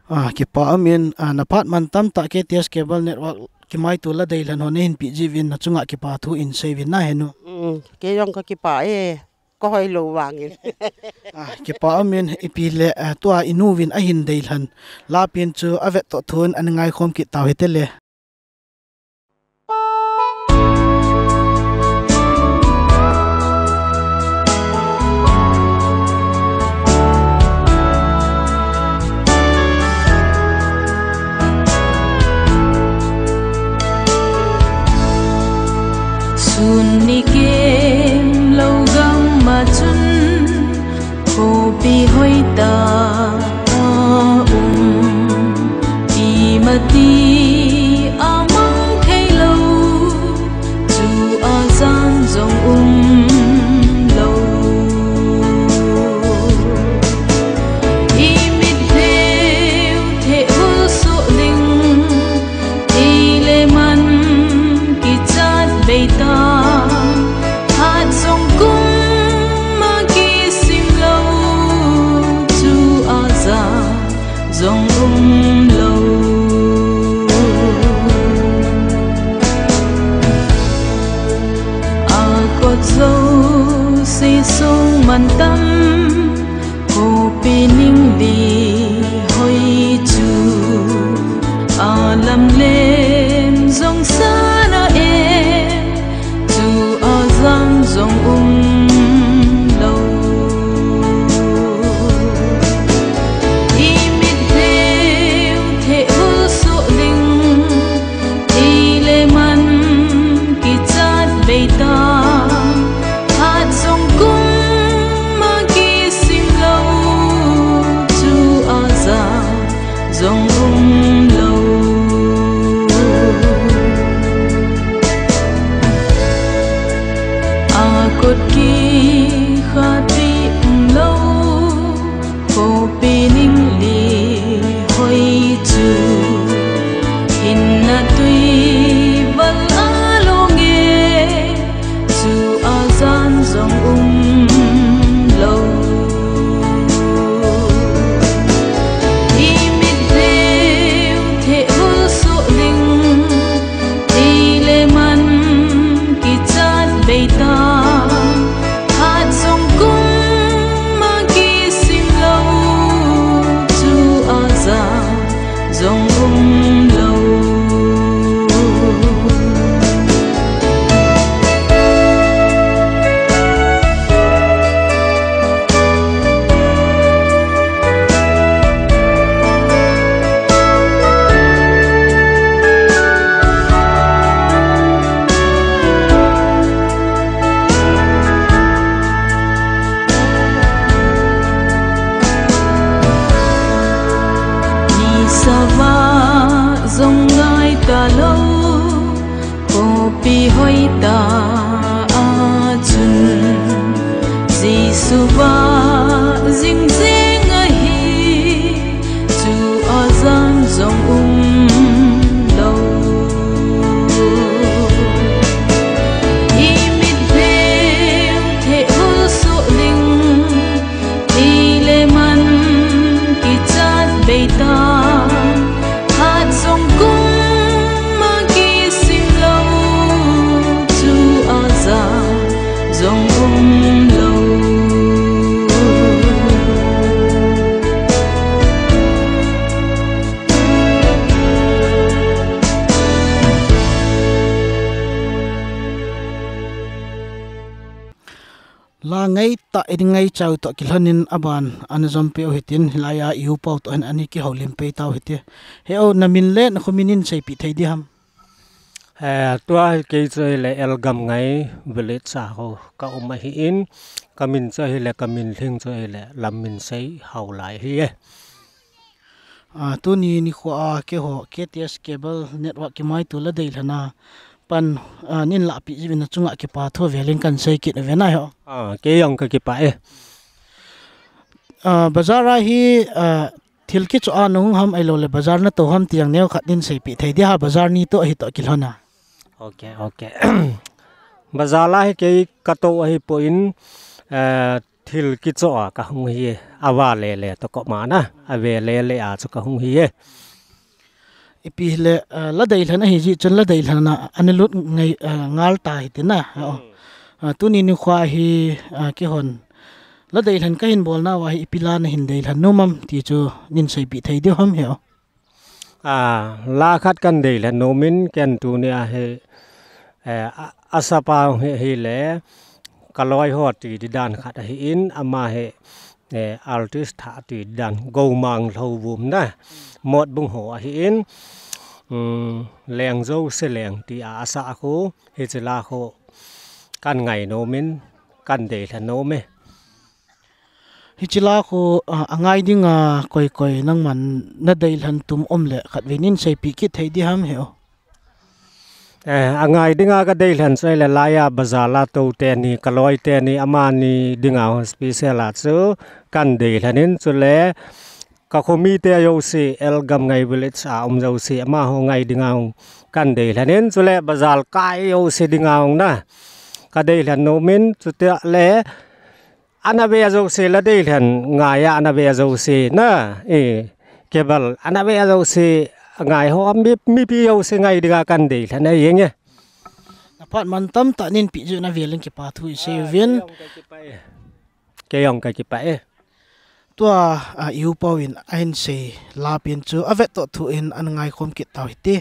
Ah, kipa umin, ah, na phat man tamtah K T S Cable Network kimaito la deilhen ho na hin peh jiuvin na chunga kipa thu in sei uvin na henu. Mm, kei jong ka kipa e. Ka hoi lou vangin. Ah, kipa umin ipi le, ah, tua i nu vin a hin deilhen la pen chu a vet toh thun ana ngai khom kit tau hite le. Tuni kem lou gam a chun, khopi hoitah a um, imati a mang thei lou, chu a jan jong um lou. I mit lheu theh hul suh ding, thei le man kichat bei ta, hat jong kum a kisim lou, chu a jan jong um lou. A kot jouse sung man tam, khopi ning li hoi chu, a lam lem jong sana e, chu a jan jong um lou. I mit lheu theh hul suh ding, thei le man kichat bei ta, hat jong kum a kisim lou, chu a jan jong um lou. A kot kikhat pi um lou, khopi ning li hoi chu, hinna tui val a long e, chu a jan jong um lou. I mit lheu theh hul suh ding, thei le man kichat bei ta, hat jong kum a kisim lou, chu a jan jong um lou. Ni sa va jong ngai ta lou, khopi hoitah a chun, Jesu va jing jeng ahi, chu a jan jong um lou. I mit lheu theh hul suh ding, thei le man kichat bei ta, hat jong kum a kisim lou, chu a jan jong um lou. La ngai ta, i ding ngai chau toh kilhon in aban ana jom peh u hitin, hilai a i u pau toh hin ana kihoulim peh tau hite. He o, na min le na kho min in seipeh thei di ham? Eh, tua hi kei chu hile L. Gamngai village a ho ka um ahi in, ka min chu hile, ka min lhing chu hile Lamminsei Haolai hi e. Ah, tuni nikho a keiho K T S Cable Network kimaito la deilhen a pan, ah, nin lahpeh jiuvin, na chunga kipa thu velin kan sei kit uve na ho. Ah, kei jong ka kipah e. Ah, bazar a hi, ah, thil kichoh a nahung ham ahilou le bazar nato ham ti jong neokhat nin seipeh thei di ha, bazar ni toh hi toh kilhon a. Ok, ok. Bazar a hi kei kato ahipoi in, eh, thil kichoh a kahung hi e, ava lele toh koma na, ave lele a chu kahung hi e. Ipi hile, eh, la deilhen ahi jeh chun la deilhen a ana lut ngai, eh, ngal ta hite na. Oh. Hmm. Ah, tuni nikho hi, ah, keihon la deilhen kahin bol nauva hi ipi la nahin deilhen nom am ti chu nin seipeh thei diu ham he o. Ah, la khat kan deilhen nom in, ken tuni a hi, eh, a, asapa hi, hile, ka loi ho ti di dan khat ahi in, ama hi, eh, artist thah ti di dan, Gomang Lhouvum na, Motbung ho ahi in, um, Leng Jouse Leng ti a asa khu, hiche la khu, kan ngai nom in, kan deilhen nom e. Hiche la khu, a, angai dinga koi koi nangman na deilhen tum um le khatvei nin seipeh kit thei diham he o. Eh, angai dinga ka deilhen chu ahile laiya bazar la tou teni, ka loi teni, amani dinga hung special a chu kan deilhen in chule ka khomite jouse, L Gamngai village a um jouse, amaho ngai dinga hung kan deilhen in chule bazar kai jouse dinga hung na ka deilhen nom in chutia le ana ve jouse la deilhen ngai a ana ve jouse na, e, kebal ana ve jouse ngai ho mi, mipi jouse ngai dinga kan deilhen ahi nge. Na phat man tamtah nin peh jeh na velin kipa thu i sei uvin. Kei jong ka kipah e. Tua, a, i upa uvin ahin sei la pen chu avet toh thu in ana ngai khom kit tau hite.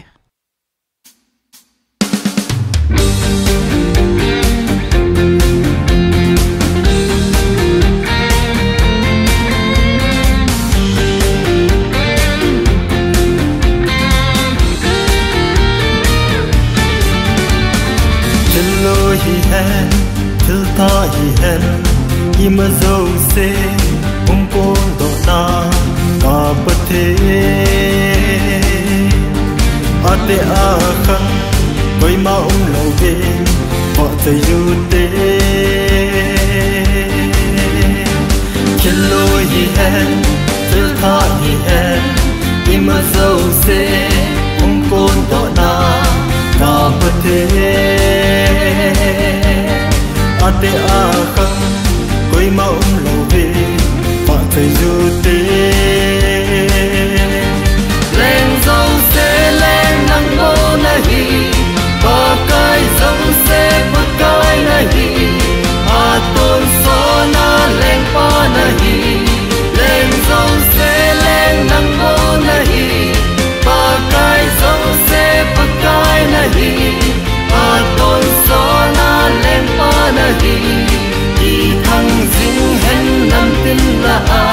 Thil loi hihen, thil thah hihen, ima jouse hung kondoh na ka Pathen. Ate a khang koima umlou ve, vahchoi ute. Thil loi hihen, thil thah hihen, ima jouse hung kondoh na ka Pathen. Ate a khang koima umlou ve, vahchoi ute. Leng jouse leng nangma nahi, Pakai jouse Pakai nahi, atonsot na lengpa nahi. Leng jouse leng nangma nahi, Pakai jouse Pakai nahi, atonsot na lengpa nahi. Kithang jing hen namtin lah a,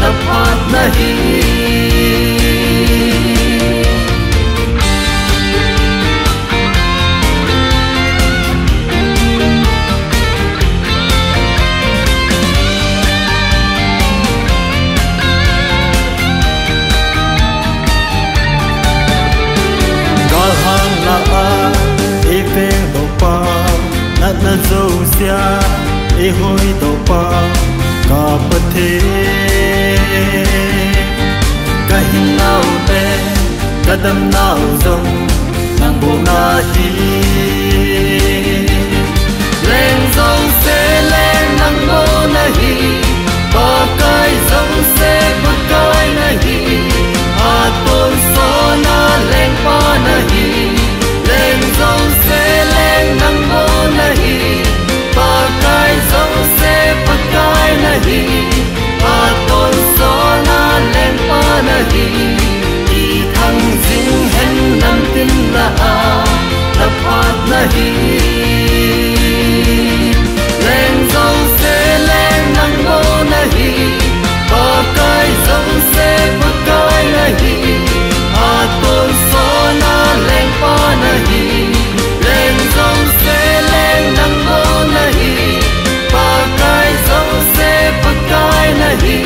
na phat nahi. Galhang lah a eivengdoh pa, natna jousea eihoidoh pa ka Pathen. Ka hinau le ka damnau jong nang bou nahi. Leng jouse leng nangma nahi, Pakai jouse Pakai nahi, atonsot na lengpa nahi. Leng jouse leng nangma nahi, Pakai jouse Pakai nahi, atonsot na lengpa nahi. Kithang jing hen namtin lah a, na phat nahi. Leng jouse leng nangma nahi, Pakai jouse Pakai nahi, atonsot na lengpa nahi. Leng jouse leng nangma nahi, Pakai jouse Pakai nahi,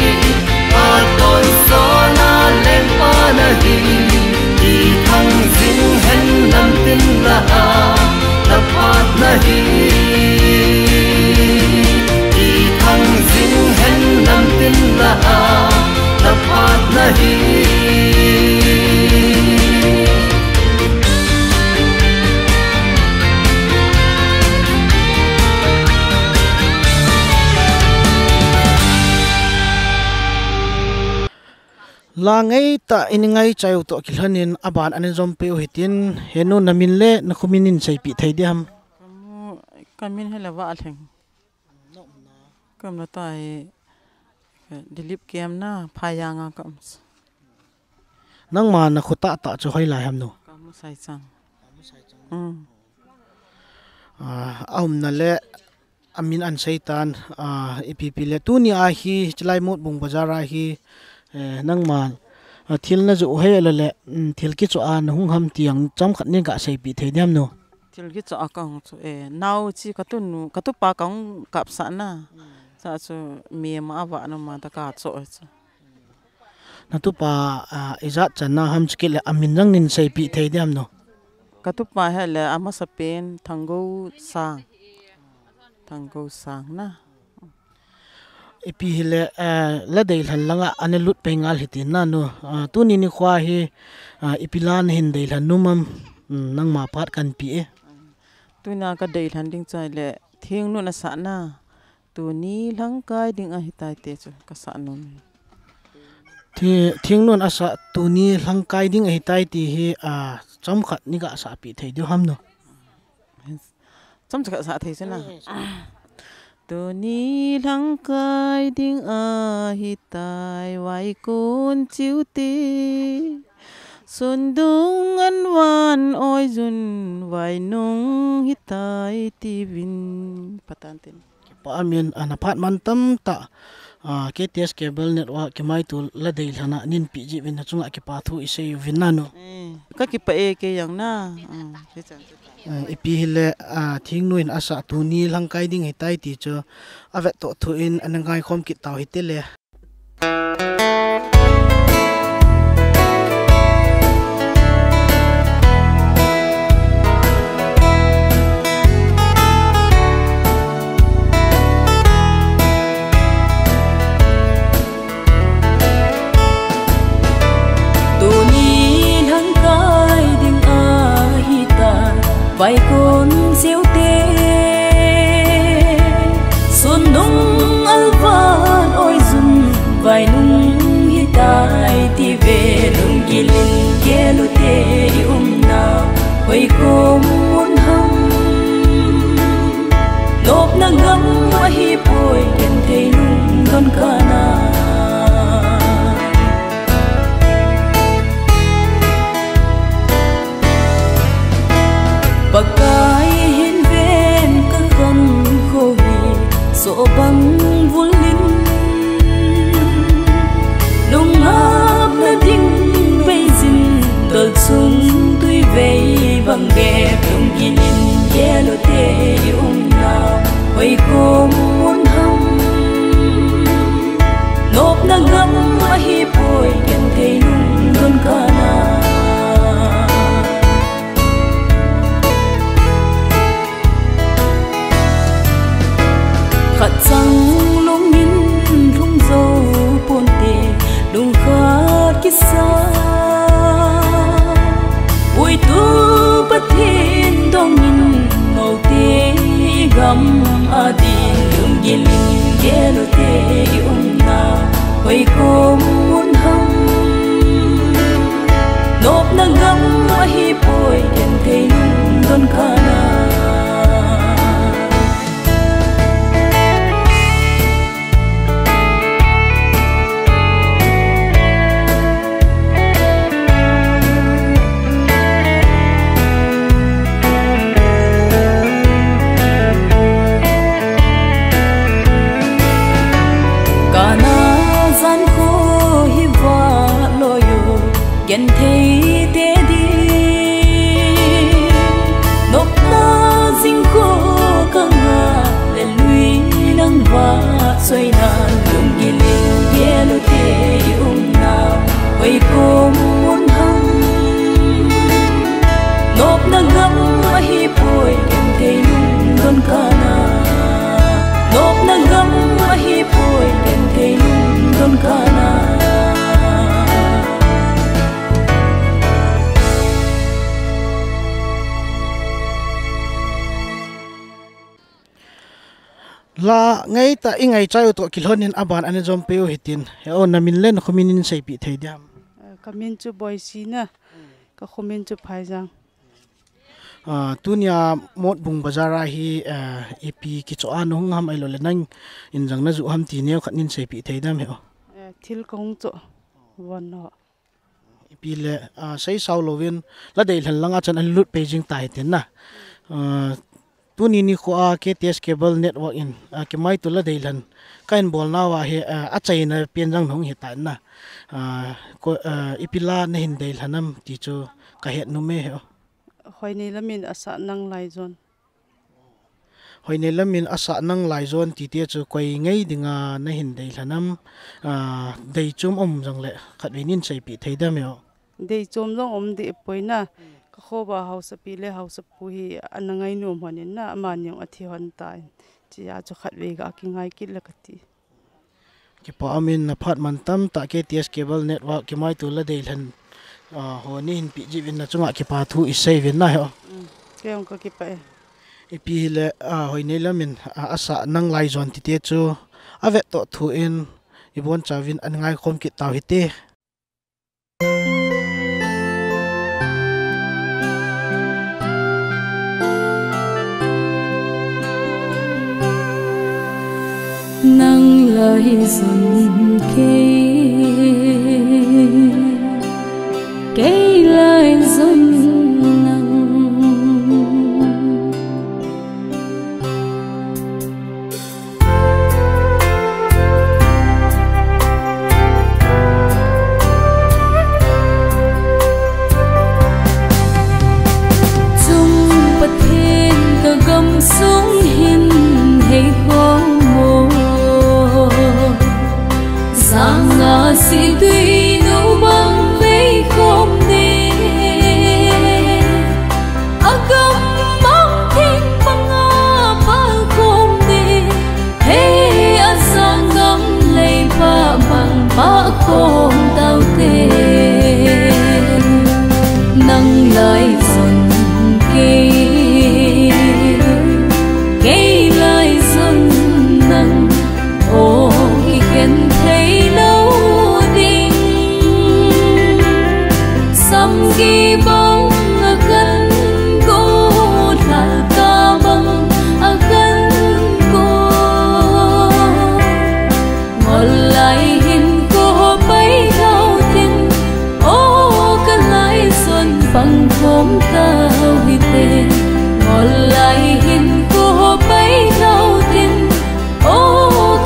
atonsot na lengpa nahi. Kithang jing hen namtin lah a, na phat nahi. Kithang jing hen namtin lah a, na phat nahi. La ngeitah in i ngaichai u toh kilhonin aban ana jom peh u hitin, henu na min le na khomin in seipeh thei diham? Ka mu-, ka min hi Lavahleng. Ka umna tah hi, eh, Dilip Kem na, Phayang a ka um. Nangma na kho tahtah chu hoilai ham nu? Ka mu Saichang. Mm. Ah, a umna le amin an seitan, ah, ipi ipi le tuni a hi chilai Motbung bazar a hi, eh, nangma, ah, thil na joh hei le le, mm, thil kichoh a na hung ham ti jong chomkhat nei ga seipeh thei diham nu? Tel kicho a kahung chu, eh, nao chi katunu, katupa kahung kapsah na. Sa chu mi ma ava no ma ta kacho chu. Natupa, ah, ijat channa ham chukit le amin jong nin seipi thei diam no? Katupa hi le amasapen Thanggo Sang. Thanggo Sang na. Ipi hile, ah, la deilhen langa ana lut pei ngal hitin na no. Ah, tuni nikho hi, ah, ipi la nahin deilhen nom am, um, nangma phat kanpe e. Tuna kadeilhen ding chu le Thingnun asahna. Tuni lhangkai ding ahitai ti chu kasah nom. Thi-, Thingnun asah tuni lhangkai ding ahitai ti hi, ah, chomkhat nei gasahpi thei diu ham no? Chomkhat sah thei chu na. Tuni lhangkai ding ahitai vaikon chiu te. Sundung an van oijun vainung hitai tiuvin. Patan tin. Kipa amin ana phat man tamtah, ah, K T S Cable Network kimaito la deilhen a nin pi jivin na chunga kipa thu isei uvin na no. Eh, kakipah e kei jong na. Ah, kei chan chu. Eh, ipi hile, ah, Thingnun asah tuni lhangkai ding hitai ti chu avettoh thu in ana ngaikhom kit tau hite le. Tuni lhangkai ding ahitai vaikon chiu te. Sundung an van oijun vainung hitai tiuve. Lunggil in gel u te i umna hoikom mun ham. Nopna gam ahipoi genthei lungdon kana. Pakai hin ven kakhankho hi sohbang vul in. Lungngapna ding beijin tolchung tuivei bang bep lunggil in gel u te i umna hoikom mun ham. Nopna gam ahipoi genthei lungdon kana. Khat chang lungin lhung jou ponte, lungkhat kisa. Uitu Pathen dongin ngoute gam adin lunggil in gel u te i umna hoikom mun ham. Nopna gam ahipoi genthei lungdon kana. Kana jankho hi valoi o, genthei te ding. Nopna jingkho kanga le lui nang vahchoina lunggil in gel u te i umna hoikom mun ham. Nopna gam ahipoi genthei lungdon kana. Nopna gam ahipoi genthei lungdon kana. La ngaitah ingaichai u toh kilhonin aban ana jom peh u hitin. He o, namin le nakhomin in seipi thei diam? Eh, kamin chu Boisina, kakhomin chu Phaijang. Ah, tunia Motbung Bazar a hi, ah, ipi kichoh a nahung ham ahilouleh nangin jong najoh ham ti neokhat nin seipi thei diam he o? Eh, thil kahung choh von ho. Ipi le, ah, seisao louvin, la deilhen langa chan ana lut pei jing ta hitin na. Ah, tuni nikho a K T S Cable Network in, ah, kimaito la deilhen kahin bolnauva hi, ah, achaina pen jong nahung hita na. Ah, ko, ah, ipi la nahin deilhen am ti chu kahet nom e he o. Hoinei lamin asah nang laijon. Hoinei lamin asah nang laijon tite chu koi ngei dinga nahin deilhen am, ah, deichom um jongle khatvei nin seipeh thei dem o. Deichom jong um deh poi na. Ka khoa haosapi le haosapu hi ana ngainom hon in na, amani jong athi hon tan. Chia chu khatvei ga kingai kit le kati. Kipa umin, na phat man tamtah K T S Cable Network kimaito la deilhen, ah, ho neihin peh jeh uvin na chunga kipa thu isei uvin na he o. Mm, kei jong ka kipah e. Ipi hile, ah, Hoinei lamin, ah, asah nang laijon tite chu avet toh thu in ibonchauvin ana ngaikhom kit tau hite. Nang laijon kei, kei laijon nang. Chung Pathen ka gamsung hin heikhom o. Sanga situinu bang veikhom ne. Agam mang thing banga palkhom ne. He asang gam leipha bang pahkhom taute. Nang laijon kei, kei laijon nang. O kikhen thei lou ding. Samgi bang akan go, lhalka bang akan go. Ngol lai hin ko pai thou tin, o ka laijon pang khom tau hite. Ngol lai hin ko pai thou tin, o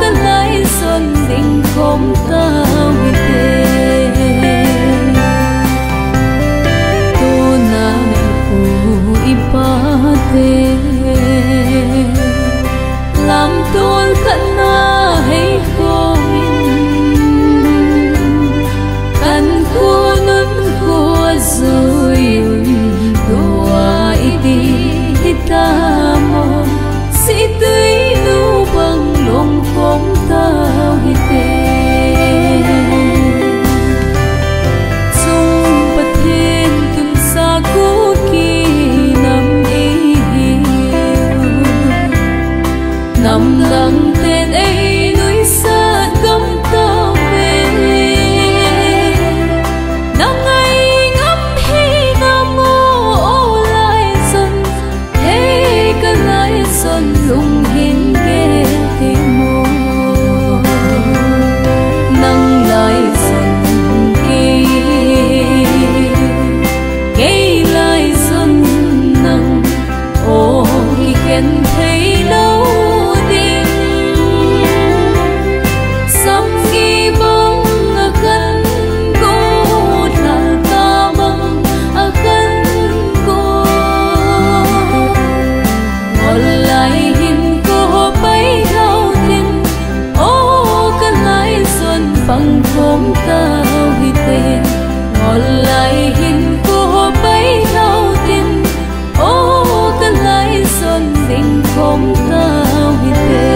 ka laijon ding khom tau hite. Tuna i pu i pa te lamtol khat na heikhom in, kan khonung kho jui un, tua i ding hita mo. Situinu bang long khom tau hite. Chung Pathen tumsa Kuki nam i hiu. Nam dang ten ei nuisat gam tauve. Na ngai ngam hi nam o, o laijon. He ka laijon lunghin gel te mo. Nang laijon kei, kei laijon nang. O kikhen thei lou ding. Samgi bang akan go, lhalka bang akan go. Ngol lai hin ko pai thou tin, o ka laijon pang khom tau hite. Ngol lai hin ko pai thou tin, o ka laijon ding khom tau hite.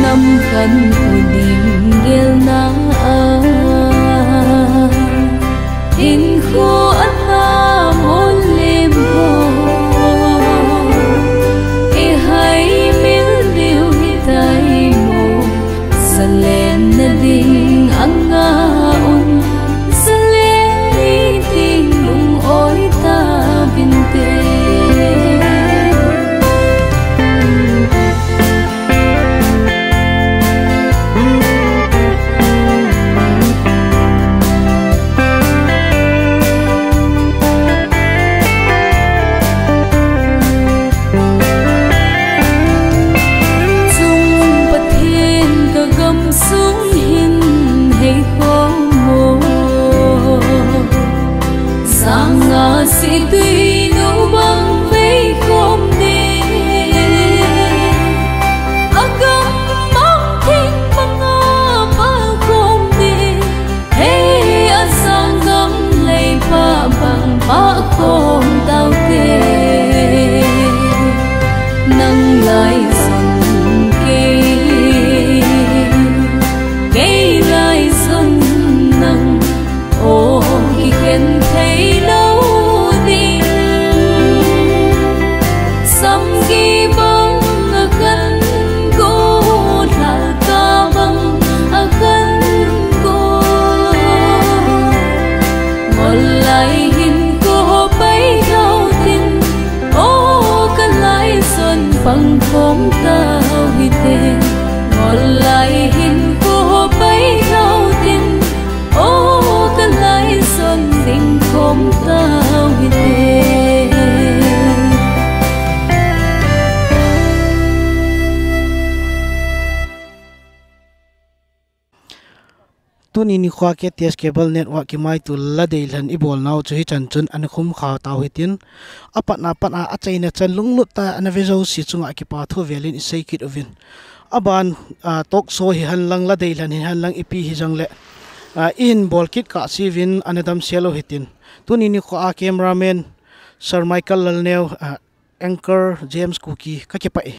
Nam kan u ding gelna a, hinkho ana mon lem ho. I hai mil diu hitai mo. Zalen na ding anga un, zalen ni ding lung-oi tauvinte. Situi nu bang vei khom ding, a gam mang thing banga pal khom ding, hei a sang gam lei pa bang pa khom tau te. Nang lai sun kei, kei lai sun nang. O kikhen thei lo ding. Samki bang a kan go, lhalka bang a kan go. Ngol lai hin ko pai thau tin, o ka lai son pang khom tau hite. Ngol lai hin ko pai thau tin, o ka lai son ding khom tau hite. Tuni nikho a K T S Cable Network kimaito la deilhen i bolnau chu hichan chun ana khum kha tau hitin, apatna patna a chaina chan lunglut tah a ana ve jouse chunga kipa thu velin i sei kit uvin. Aban, ah, talk show hi henlang, la deilhen hi henlang, ipi hijongle, ah, i hin bol kit kah seuvin ana damsel u hitin. Tuni nikho a cameraman Sir Michael Lalneo, ah, anchor James Kuki, ka kipah e.